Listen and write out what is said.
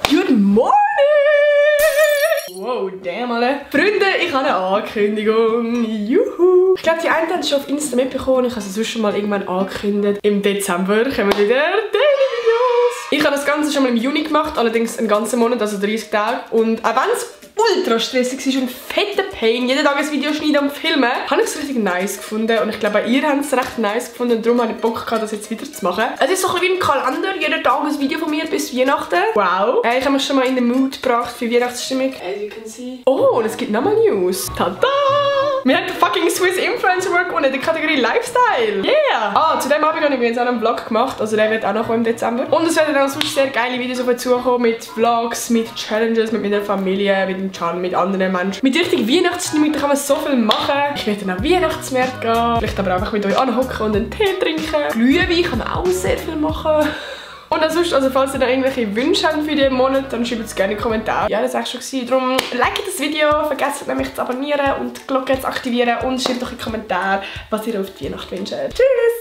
Good morning! Wow, damn, alle. Freunde, ich habe eine Ankündigung. Juhu! Ich glaube, die einen haben es schon auf Insta mitbekommen. Ich habe es sonst schon mal irgendwann angekündigt. Im Dezember kommen wieder Daily-Videos. Ich habe das Ganze schon mal im Juni gemacht, allerdings einen ganzen Monat, also 30 Tage. Und auch wenn es ultra stressig war und fetter Pain, jeden Tag ein Video schneiden und filmen, habe ich es richtig nice gefunden. Und ich glaube, auch ihr habt es recht nice gefunden und darum habe ich Bock gehabt, das jetzt wieder zu machen. Es ist so ein bisschen wie ein Kalender, jeden Tag ein Video von mir bis Weihnachten. Wow! Ich habe mich schon mal in den Mood gebracht für Weihnachtsstimmung. As you can see. Oh, und es gibt nochmal News. Tada! Wir haben den fucking Swiss Influencer Award gewonnen in der Kategorie Lifestyle. Yeah! Ah, zu dem Abend habe ich jetzt auch einen Vlog gemacht, also der wird auch noch kommen im Dezember. Und es werden auch sonst sehr geile Videos auf euch zukommen, mit Vlogs, mit Challenges, mit meiner Familie, mit dem Can, mit anderen Menschen. Mit richtig Weihnachtsstimmung, da kann man so viel machen. Ich werde dann auf Weihnachtsmärkte gehen, vielleicht aber einfach mit euch anhocken und einen Tee trinken. Glühwein kann man auch sehr viel machen. Und ansonsten, also falls ihr da irgendwelche Wünsche habt für diesen Monat, dann schreibt es gerne in die Kommentare. Ja, das war schon gewesen. Darum liked das Video, vergesst nicht mich zu abonnieren und die Glocke zu aktivieren und schreibt doch in die Kommentare, was ihr auf die Weihnacht wünscht. Tschüss!